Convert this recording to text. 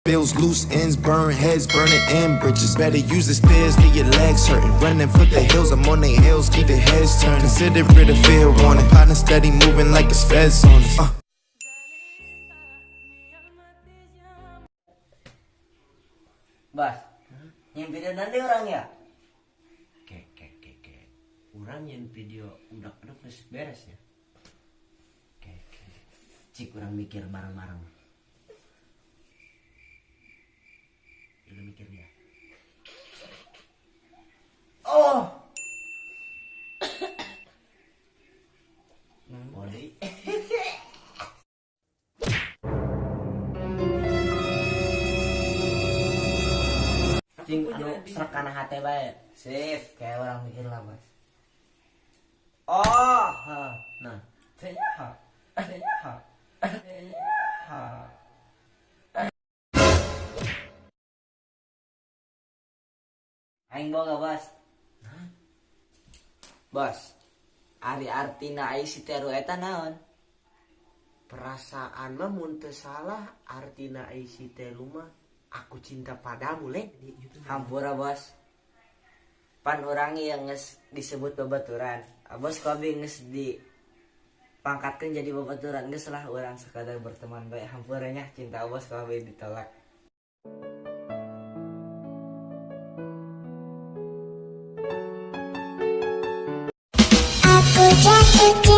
Bills, loose ends, burn heads, burning in bridges. Better use the stairs, leave your legs hurting. Running for the hills, I'm on their heels, keep the heads turning. Consider it a fair warning. Partner steady moving like it's feds on us. Bas, yang video nanti orang ya? Ke ke ke ke. Urang yang video udah udah geus beres ya. Ke ke. Cik urang mikir bareng-bareng. Lu mikir dia. Oh. Boleh. Cing anu srek kana hate bae. Sip, kayak orang mikir lah, Bos. Oh, ha. Nah, ha. Ha. Ha. Aing boga, Bos. Bos. Ari artina ai si teru eta naon? Perasaan mah mun teu salah artina isi telu mah aku cinta padamu le. Hampura, Bos. Pan urang yang geus disebut babaturan. Bos ku abi geus di pangkatkeun jadi babaturan, geus lah urang sekadar berteman bae. Hampura nya, cinta bos ku abi ditolak. Aku jatuh.